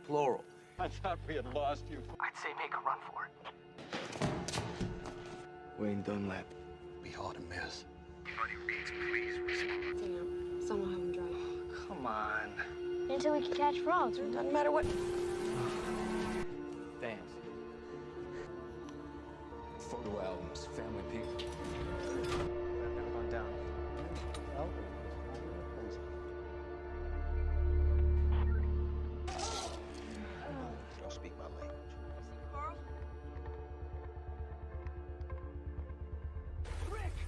Plural. I thought we had lost you. I'd say make a run for it. Wayne Dunlap. Be hard to miss. Damn, someone have him drive. Come on. Until we can catch frogs. It doesn't matter what. Vance. Photo albums, family pictures. I've never gone down. Don't speak my language. Others. It's not Rick's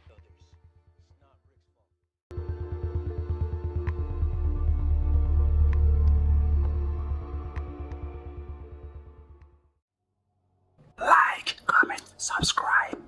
fault. Like, comment, subscribe.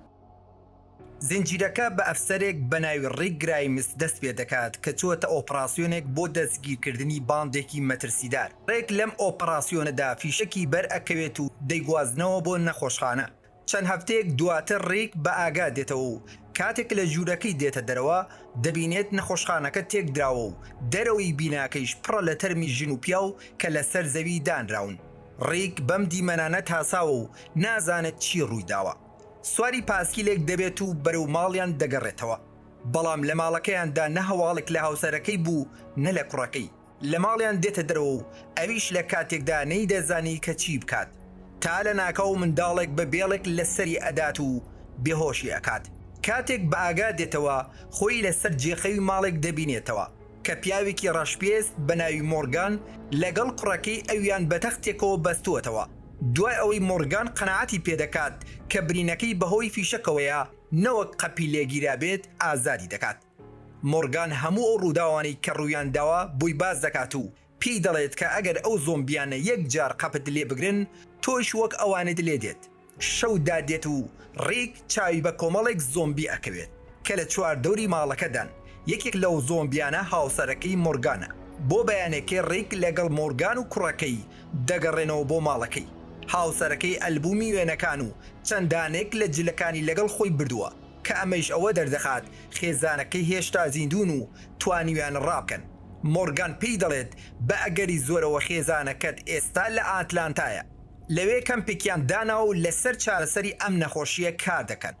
زنجیرەکە بە ئەفسەرێک بە ناوی ڕیک گرایمس دەست پێ دەکات کە چووەتە ئۆپراسیۆنێک بۆ دەستگیرکردنی باندێکی مەترسیدار. ڕێک لەم ئۆپراسیۆنەدا فیشەکی بەر ئەکەوێت و دەیگوازنەوە بۆ نەخۆشخانە. چەند هەفتەیەک دواتر ڕیک بە ئاگا دێتەوە و کاتێک لە ژوورەکەی دێتە دەرەوە دەبینێت نەخۆشخانەکە تێکدراوە و دەرەوەی بیناکەیش پڕە لە تەرمی ژن و پیاو کە لەسەر زەوی دانراون. ڕیک بەم دیمەنانە تاساوە و نازانێت چی ڕوویداوە. سواری پاسکیلێک دەبێت و بەرەو ماڵیان دەگەڕێتەوە. بەڵام لە ماڵەکەیاندا نە هەواڵێک لە هاوسەرەکەی بوو نە لە کوڕەکەی. لە ماڵیان دێتە دەرەوە و ئەویش لە کاتێکدا نەیدەزانی کە چی بکات تا لەناکاو منداڵێک بە بێڵێک لە سەری ئەدات و بێهۆشی ئەکات. کاتێک بە ئاگا دێتەوە خۆی لەسەر جێخەوی ماڵێک دەبینێتەوە کە پیاوێکی ڕەشپێست بە ناوی مۆرگان لەگەڵ کوڕەکەی ئەویان بە تەختێکەوە بەستووەتەوە. دوای ئەوەی مۆرگان قەناعەتی پێدەکات کە برینەکەی بەهۆی فیشەکەوەیە نەوەک قەپی لێگیرابێت ئازادی دەکات. مۆرگان هەموو ئەو ڕووداوانەی کە ڕوویان داوە بۆی باس دەکات و پێی دەڵێت کە ئەگەر ئەو زۆمبیانە یەک جار قەپت لێ بگرن تۆیش وەک ئەوانت لێ دێت. شەو دادێت و ڕیک چاوی بە کۆمەڵێک زۆمبی ئەکەوێت کە لە چواردەوری ماڵەکەدان، یەکێک لەو زۆمبیانە هاوسەرەکەی مۆرگانە. بۆ بەیانێکەی ڕیک لەگەڵ مۆرگان و کوڕەکەی دەگەڕێنەوە بۆ ماڵەکەی. هاوسەرەکەی ئەلبومی وێنەکان و چەند دانەیەک لە جلەکانی لەگەڵ خۆی بردووە. کە ئەمەیش ئەوە دەردەخات خێزانەکەی هێشتا زیندوون و توانیویانە ڕابکەن. مۆرگان پێی دەڵێت بە ئەگەری زۆرەوە خێزانەکەت ئێستا لە ئاتلانتایە. لەوێ کەمپێکیان داناوە و لەسەر چارەسەری ئەم نەخۆشییە کار دەکەن.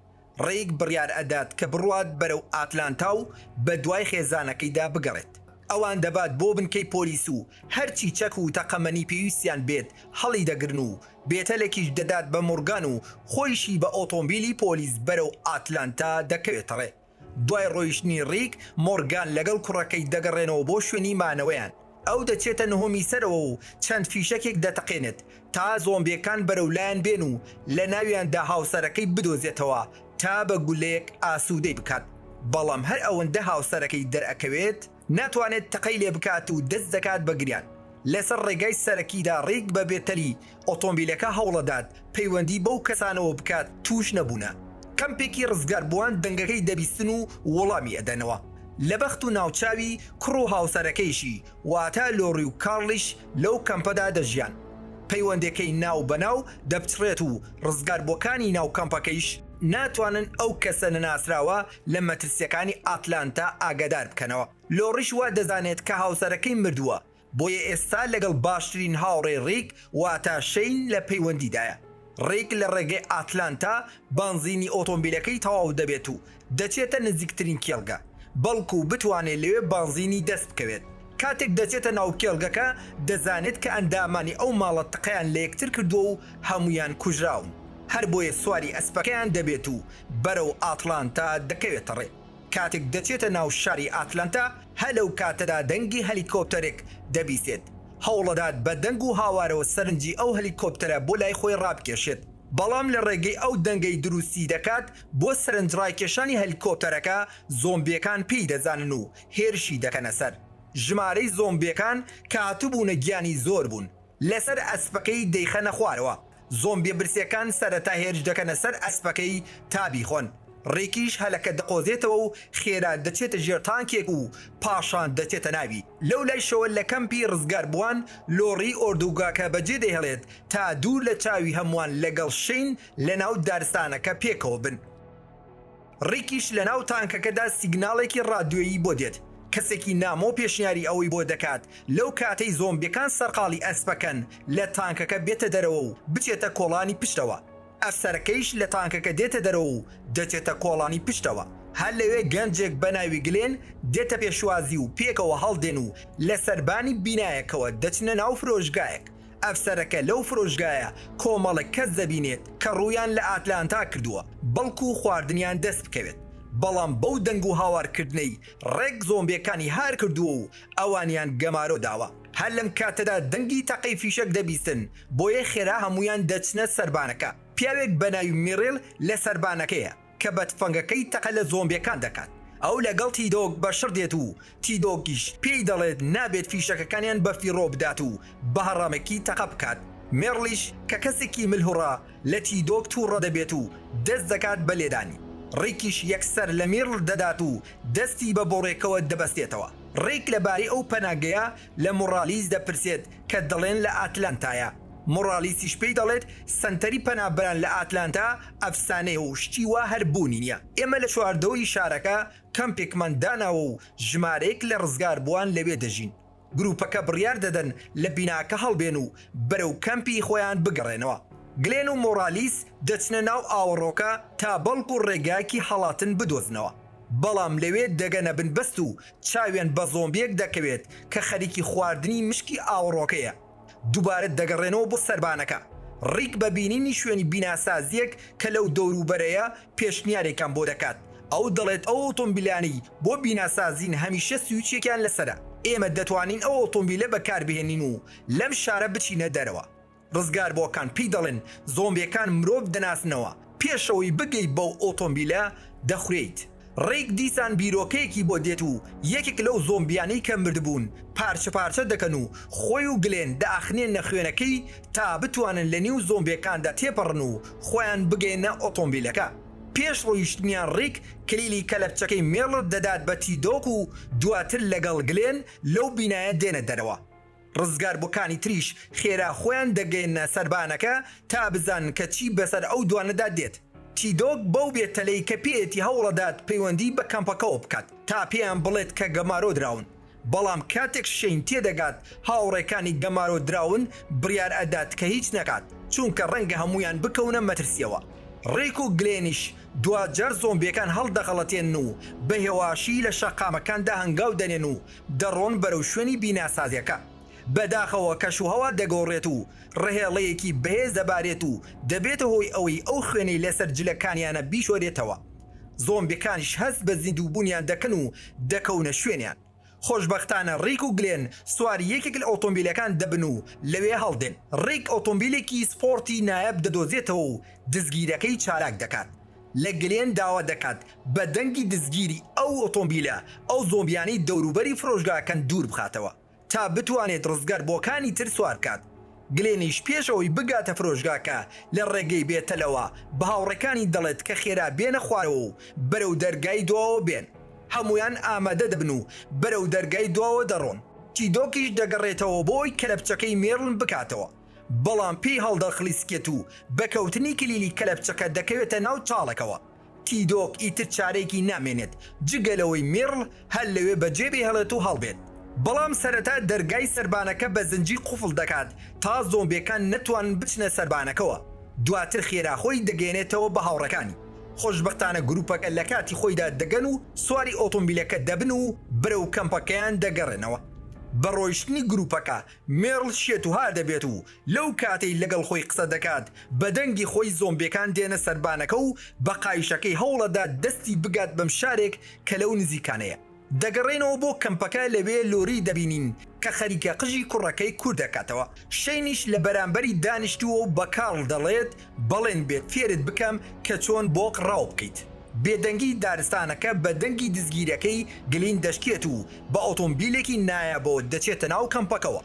ڕیک بڕیار ئەدات کە بڕوات بەرەو ئاتلانتا و بەدوای خێزانەکەیدا بگەڕێت. ئەوان دەبات بۆ بنکەی پۆلیس و هەرچی چەک و تەقەمەنی پێویستیان بێت هەڵیدەگرن و بێتەلێکیش دەدات بە مۆرگان و خۆیشی بە ئۆتۆمبیلی پۆلیس بەرەو ئاتلانتا دەکەوێتەڕێ. دوای ڕۆیشتنی ڕیک، مۆرگان لەگەڵ کوڕەکەی دەگەڕێنەوە بۆ شوێنی مانەوەیان. ئەو دەچێتە نهۆمی سەرەوە و چەند فیشەکێک دەتەقێنێت تا زۆمبیەکان بەرەو لایان بێن و لەناویاندا هاوسەرەکەی بدۆزێتەوە تا بە گولەیەک ئاسوودەی بکات. بەڵام هەر ئەوەندە هاوسەرەکەی دەرئەکەوێت، ناتوانێت تەقەی لێ بکات و دەست دەکات بە گریان. لەسەر ڕێگای سەرەکیدا ڕیک بە بێتەلی ئۆتۆمبیلەکە هەوڵەدات پەیوەندی بەو کەسانەوە بکات تووش نەبوونە کەمپێکی ڕزگاربووان دەنگەکەی دەبیستن و وەڵامی ئەدەنەوە. لە بەخت و ناوچاوی کوڕ و هاوسەرەکەیشی واتە لۆری و کارڵیش لەو کەمپەدا دەژیان. پەیوەندێکەی ناو بە ناو دەپچڕێت و ڕزگاربووەکانی ناو کەمپەکەیش ناتوانن ئەو کەسە نەناسراوە لە مەترسیەکانی ئاتلانتا ئاگادار بکەنەوە. لۆریش وا دەزانێت کە هاوسەرەکەی مردووە، بۆیە ئێستا لەگەڵ باشترین هاوڕێی ڕیک واتە شەین لە پەیوەندیدایە. ڕیک لە ڕێگەی ئاتلانتا بەنزینی ئۆتۆمبیلەکەی تەواو دەبێت و دەچێتە نزیکترین کێڵگە، بەڵکو بتوانێت لەوێ بەنزینی دەست بکەوێت. کاتێک دەچێتە ناو کێڵگەکە دەزانێت کە ئەندامانی ئەو ماڵە تەقەیان لە یەکتر کردووە و هەموویان کوژراون. هەربۆیە سواری ئەسپەکەیان دەبێت و بەرەو ئاتلانتا دەکەوێتە ڕێ. کاتێک دەچێتە ناو شاری ئاتلانتا، هەر لەو کاتەدا دەنگی هەلیکۆپتەرێک دەبیسێت. هەوڵەدات بە دەنگ و هاوارەوە سەرنجی ئەو هەلیکۆپتەرە بۆ لای خۆی ڕابکێشێت، بەڵام لە ڕێگەی ئەو دەنگەی دروستی دەکات بۆ سەرنجڕاکێشانی هەلیکۆپتەرەکە، زۆمبییەکان پێی دەزانن و هێرشی دەکەنە سەر. ژمارەی زۆمبییەکان کە هاتبوونە گیانی زۆر بوون. لەسەر ئەسپەکەی دەیخەنە خوارەوە. زۆمبیە برسیەکان سەرەتا هێرش دەکەنە سەر ئەسپەکەی تا بیخۆن. ڕیکیش هەلەکە دەقۆزێتەوە و خێرا دەچێتە ژێر تانکێک و پاشان دەچێتە ناوی. لەولایشەوە لە کەمپی ڕزگاربووان لۆڕی ئۆردوگاکە بەجێ دەهێڵێت تا دوور لە چاوی هەمووان لەگەڵ شەین لەناو دارستانەکە پێکەوە بن. ڕیکیش لەناو تانکەکەدا سیگناڵێکی ڕادیۆیی بۆ دێت. کەسێکی نامۆ پێشنیاری ئەوەی بۆ دەکات لەو کاتەی زۆمبیەکان سەرقاڵی ئەسپەکەن لە تانکەکە بێتە دەرەوە و بچێتە کۆڵانی پشتەوە. ئەفسەرەکەیش لە تانکەکە دێتە دەرەوە و دەچێتە کۆڵانی پشتەوە. هەر لەوێ گەنجێک بە ناوی گلێن دێتە پێشوازی و پێکەوە هەڵدێن و لە سەربانی بینایەکەوە دەچنە ناو فرۆشگایەک. ئەفسەرەکە لەو فرۆشگایە کۆمەڵێک کەس دەبینێت کە ڕوویان لە ئاتلانتا کردووە بەڵکو خواردنیان دەست بکەوێت، بەڵام بەو دەنگ و هاوارکردنەی ڕێک زۆمبیەکانی هار کردووە و ئەوانیان گەمارۆ داوە. هەر لەم کاتەدا دەنگی تەقەی فیشەک دەبیستن، بۆیە خێرا هەموویان دەچنە سەربانەکە. پیاوێک بە ناوی میڕیل لە سەربانەکەیە کە بە تفەنگەکەی تەقە لە زۆمبیەکان دەکات. ئەو لەگەڵ تیدۆک بە شڕ دێت و تیدۆکیش پێی دەڵێت نابێت فیشەکەکانیان بە فیڕۆ بدات و بە هەڕەمەکی تەقە بکات. مێڕلیش کە کەسێکی ملهوڕە لە تیدۆک توڕە دەبێت و دەست دەکات بە لێدانی. ڕیکیش یەکسەر لە میڕل دەدات و دەستی بە بۆڕێکەوە دەبەستێتەوە. ڕیک لەبارەی ئەو پەناگەیە لە مۆڕالیس دەپرسێت کە دەڵێن لە ئاتلانتایە. مۆڕالیسیش پێی دەڵێت سەنتەری پەنابەران لە ئاتلانتا ئەفسانەیە و شتی وا هەر بوونی نییە. ئێمە لە چواردەوری شارەکە کەمپێکمان داناوە و ژمارەیەک لە ڕزگاربووان لەوێ دەژین. گروپەکە بڕیار دەدەن لە بیناکە هەڵبێن و بەرەو کەمپی خۆیان بگەڕێنەوە. گلێن و مۆڕالیس دەچنە ناو ئاوەڕۆکە تا بەڵکو ڕێگایەکی هەڵاتن بدۆزنەوە. بەڵام لەوێ دەگەنە بنبەست و چاویان بە زۆمبییەک دەکەوێت کە خەریکی خواردنی مشکی ئاوەڕۆکەیە. دووبارە دەگەڕێنەوە بۆ سەربانەکە. ڕیک بە بینینی شوێنی بیناسازییەک کە لەو دەوروبەرەیە پێشنیارێکیان بۆ دەکات. ئەو دەڵێت ئەو ئۆتۆمبیلانەی بۆ بیناسازین هەمیشە سویچێکیان لەسەرە. ئێمە دەتوانین ئەو ئۆتۆمبیلە بەکاربهێنین و لەم شارە بچینە دەرەوە. ڕزگاربووەکان پێی دەڵێن زۆمبیەکان مرۆڤ دەناسنەوە، پێشەوەی بگەی بەو ئۆتۆمبیلە دەخورێیت. ڕیک دیسان بیرۆکەیەکی بۆ دێت و یەکێک لەو زۆمبیانەی کە مردبوون پارچە پارچە دەکەن و خۆی و گلێن دەئاخنێنە خوێنەکەی تا بتوانن لە نێو زۆمبیەکاندا تێپەڕن و خۆیان بگەیەنە ئۆتۆمبیلەکە. پێش ڕۆیشتنیان ڕیک کلیلی کەلەپچەکەی مێڵ دەدات بە تیدۆک و دواتر لەگەڵ گلێن لەو بینایە دێنە دەرەوە. ڕزگاربووەکانی تریش خێرا خۆیان دەگەیەننە سەربانەکە تا بزانن کە چی بەسەر ئەو دوانەدا دێت. تیدۆک بەو بێتەلەی کە پێیەتی هەوڵەدات پەیوەندی بە کەمپەکەوە بکات تا پێیان بڵێت کە گەمارۆ دراون، بەڵام کاتێک شەین تێدەگات هاوڕێکانی گەمارۆ دراون بڕیار ئەدات کە هیچ نەکات چونکە ڕەنگە هەموویان بکەونە مەترسیەوە. ڕیک و گلێنیش دواجار زۆمبیەکان هەڵدەخەڵەتێنن و بە هێواشی لە شەقامەکاندا هەنگاو دەنێن و دەڕۆن بەرەو شوێنی بیناسازیەکە. بەداخەوە کەشوهەوا دەگۆڕێت و ڕەهێڵەیەکی بەهێز دەبارێت و دەبێتە هۆی ئەوەی ئەو خوێنەی لەسەر جلەکانیانە بیشۆرێتەوە. زۆمبیەکانیش هەست بە زیندووبوونیان دەکەن و دەکەونە شوێنیان. خۆشبەختانە ڕیک و گلێن سواری یەکێک لە ئۆتۆمبیلەکان دەبن و لەوێ هەڵدێن. ڕیک ئۆتۆمبیلێکی سپۆرتی نایاب دەدۆزێتەوە و دزگیرەکەی چالاک دەکات. لە گلێن داوا دەکات بە دەنگی دزگیری ئەو ئۆتۆمبیلە ئەو زۆمبیانەی دەوروبەری فرۆشگاکەن دوور بخاتەوە تا بتوانێت ڕزگاربووەکانی تر سوار بکات. گلێنیش پێش ئەوەی بگاتە فرۆشگاکە لە ڕێگەی بێتەلەوە بە هاوڕێکانی دەڵێت کە خێرا بێنە خوارەوە و بەرەو دەرگای دواوە بێن. هەموویان ئامادە دەبن و بەرەو دەرگای دواوە دەڕۆن. تیدۆکیش دەگەڕێتەوە بۆ ئەوەی کەلەپچەکەی مێرڵن بکاتەوە. بەڵام پێی هەڵدەخلیسکێت و بە کەوتنی کلیلی کەلەپچەکە دەکەوێتە ناو چاڵەکەوە. تیدۆک ئیتر چارەیەکی نامێنێت جگە لەوەی مێرڵ هەر لەوێ بەجێ بهێڵێت و هەڵبێت. بەڵام سەرەتا دەرگای سەربانەکە بە زنجیر قوفڵ دەکات تا زۆمبیەکان نەتوانن بچنە سەربانەکەوە. دواتر خێرا خۆی دەگەیەنێتەوە بە هاوڕێکانی. خۆشبەختانە گروپەکە لە کاتی خۆیدا دەگەن و سواری ئۆتۆمبیلەکە دەبن و بەرەو کەمپەکەیان دەگەڕێنەوە. بە ڕۆیشتنی گروپەکە مێرڵ شێت و هار دەبێت و لەو کاتەی لەگەڵ خۆی قسە دەکات بە دەنگی خۆی زۆمبیەکان دێنە سەربانەکە و بە قایشەکەی هەوڵەدات دەستی بگات بەم شارێک کە لەو نزیکانەیە. دەگەڕێنەوە بۆ کەمپەکە لەوێ لۆری دەبینین کە خەریکە قژی کوڕەکەی کورت دەکاتەوە شەینیش لە بەرامبەری دانیشتووە و بە کارڵ دەڵێت بەڵێن بێت فێرت بکەم کە چۆن بۆق ڕاو بکەیت. بێدەنگی دارستانەکە بە دەنگی دزگیرەکەی گلین دەشکێت و بە ئۆتۆمبیلێکی نایابەوە دەچێتە ناو کەمپەکەوە.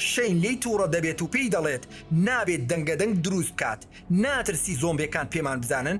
شەین لێی توڕە دەبێت و پێی دەڵێت نابێت دەنگەدەنگ دروست بکات، ناترسی زۆمبیەکان پێمان بزانن؟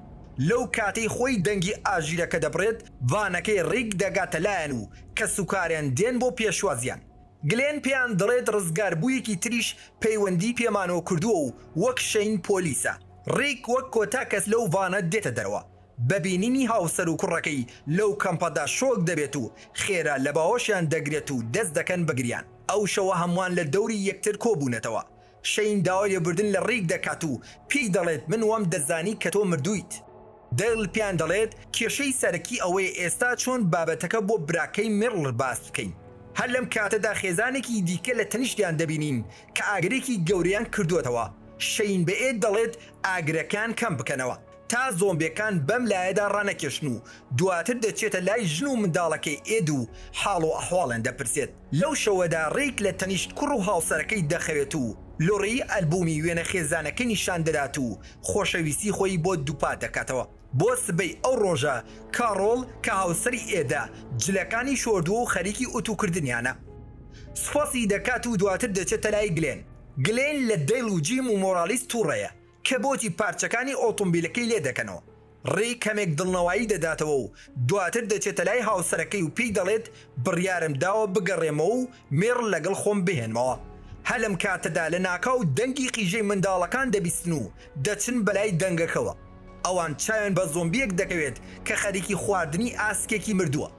لەو کاتەی خۆی دەنگی ئاژیرەکە دەبڕێت، ڤانەکەی ڕیک دەگاتە لایان و کەسوکاریان دێن بۆ پێشوازیان. گلێن پێیان دەڵێت ڕزگاربوویەکی تریش پەیوەندی پێمانەوە کردووە و وەک شەین پۆلیسە. ڕیک وەک کۆتا کەس لەو ڤانە دێتە دەرەوە. بە بینینی هاوسەر و کوڕەکەی لەو کەمپەدا شۆک دەبێت و خێرا لە باوەشیان دەگرێت و دەست دەکەن بە گریان. ئەو شەوە هەمووان لە دەوری یەکتر کۆبوونەتەوە. شەین داوای لێبوردن لە ڕیک دەکات و پێی دەڵێت من وام دەزانی کە تۆ مردوویت. دەیڵ پێیان دەڵێت کێشەی سەرەکی ئەوەیە ئێستا چۆن بابەتەکە بۆ براکەی مێرڵ باس بکەین. هەر لەم کاتەدا خێزانێکی دیکە لە تەنیشتیان دەبینین کە ئاگرێکی گەورەیان کردووەتەوە. شەین بە ئێد دەڵێت ئاگرەکان کەم بکەنەوە تا زۆمبیەکان بەم لایەدا ڕانەکێشن و دواتر دەچێتە لای ژن و منداڵەکەی ئێد و حاڵ و ئەحواڵیان دەپرسێت. لەو شەوەدا ڕیک لە تەنیشت کوڕ و هاوسەرەکەی دەخەوێت و لۆری ئەلبومی وێنە خێزانەکەی نیشان دەدات و خۆشەویستی خۆی بۆ دووپات دەکاتەوە. بۆ سبەی ئەو ڕۆژە کاڕۆڵ کە هاوسەری ئێدە جلەکانی شۆردووە و خەریکی ئوتوکردنیانە. سوپاسی دەکات و دواتر دەچێتە لای گلێن. گلێن لە دەیڵ و جیم و مۆرالیس توڕەیە کە بۆچی پارچەکانی ئۆتۆمبیلەکەی لێ دەکەنەوە. ڕی کەمێک دڵنەوایی دەداتەوە و دواتر دەچێتە لای هاوسەرەکەی و پێی دەڵێت بڕیارم داوە بگەڕێمەوە و مێڕ لەگەڵ خۆم بهێنمەوە. هەر لەم کاتەدا لەناکاو دەنگی قیژەی منداڵەکان دەبیستن و دەچن بەلای دەنگەکەوە. ئەوان چاویان بە زۆمبییەک دەکەوێت کە خەریکی خواردنی ئاسکێکی مردووە.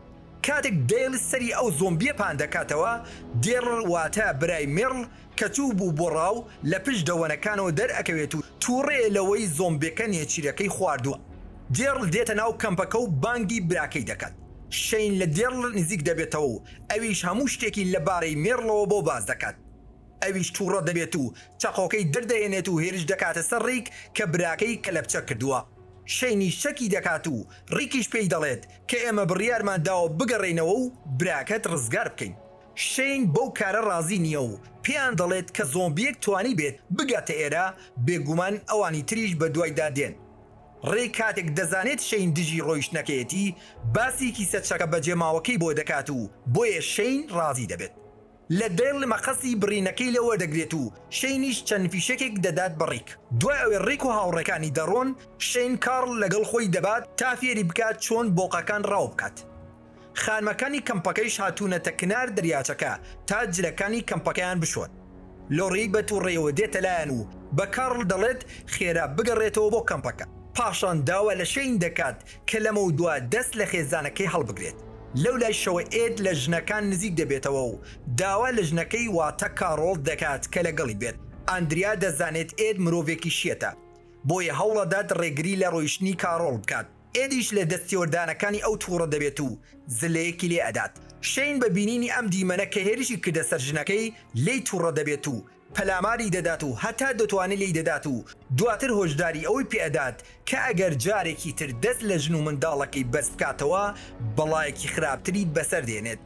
کاتێک دەیڵ سەری ئەو زۆمبییە پان دەکاتەوە، دێڕڵ واتە برای مێڕل کە چوو بوو بۆ ڕاو لە پشت دەوەنەکانەوە دەرئەکەوێت و تووڕەیە لەوەی زۆمبیەکە نێچیرەکەی خواردووە. دێڕل دێتە ناو کەمپەکە و بانگی براکەی دەکات. شەین لە دێڕل نزیک دەبێتەوە و ئەویش هەموو شتێکی لە بارەی مێڕڵەوە بۆ باس دەکات. ئەویش تووڕە دەبێت و چەقۆکەی دەردەهێنێت و هێرش دەکاتە سەر ڕیک کە براکەی کەلەپچە کردووە. شەینیش چەکی دەکات و ڕیکیش پێی دەڵێت کە ئێمە بڕیارمان داوە بگەڕێینەوە و براکەت ڕزگار بکەین. شەین بەو کارە ڕازی نییە و پێیان دەڵێت کە زۆمبییەک توانیبێت بگاتە ئێرە، بێگومان ئەوانی تریش بەدوایدا دێن. ڕێی کاتێک دەزانێت شەین دژی ڕۆیشتنەکەیەتی، باسی کیسە چەکە بەجێماوەکەی بۆ دەکات و بۆیە شەین ڕازی دەبێت. لە دێڵ مەقەستی بڕینەکەی لێ وەردەگرێت و شەینیش چەند فیشەکێک دەدات بە ڕیک. دوای ئەوەی ڕیک و هاوڕێکانی دەڕۆن، شەین کارڵ لەگەڵ خۆی دەبات تا فێری بکات چۆن بۆقەکان ڕاو بکات. خانمەکانی کەمپەکەیش هاتوونەتە کنار دەریاچەکە تا جلەکانی کەمپەکەیان بشۆن. لۆری بە توڕەیەوە دێتە لایان و بە کارڵ دەڵێت خێرا بگەڕێتەوە بۆ کەمپەکە. پاشان داوا لە شەین دەکات کە لەمەودوا دەست لە خێزانەکەی هەڵبگرێت. لەولایشەوە ئێد لە ژنەکان نزیک دەبێتەوە و داوا لە ژنەکەی واتە کاڕۆڵ دەکات کە لەگەڵی بێت. ئاندریا دەزانێت ئێد مرۆڤێکی شێتە، بۆیە هەوڵەدات ڕێگری لە ڕۆیشتنی کاڕۆڵ بکات. ئێدیش لە دەستێوەردانەکانی ئەو تووڕە دەبێت و زلەیەکی لێ ئەدات. شەین بە بینینی ئەم دیمەنە کە هێرشی کردە سەر ژنەکەی، لێی تووڕە دەبێت و پەلاماری دەدات و هەتا دەتوانێت لێی دەدات و دواتر هۆشداری ئەوەی پێ ئەدات کە ئەگەر جارێکی تر دەست لە ژن و منداڵەکەی بەرز بکاتەوە بەڵایەکی خراپتری بەسەر دێنێت.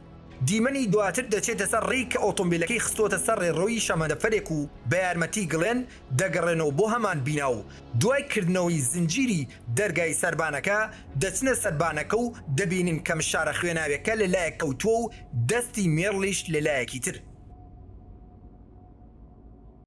دیمەنی دواتر دەچێتە سەر ڕیک کە ئۆتۆمبیلەکەی خستۆتە سەر ڕێڕەوی شەمەندەفەرێک و بە یارمەتی گڵێن دەگەڕێنەوە بۆ هەمان بینا و دوای کردنەوەی زنجیری دەرگای سەربانەکە دەچنە سەربانەکە و دەبینن کە مشارە خوێناویەکە لە لایەک کەوتووە و دەستی مێڕلیش لە لایەکی تر.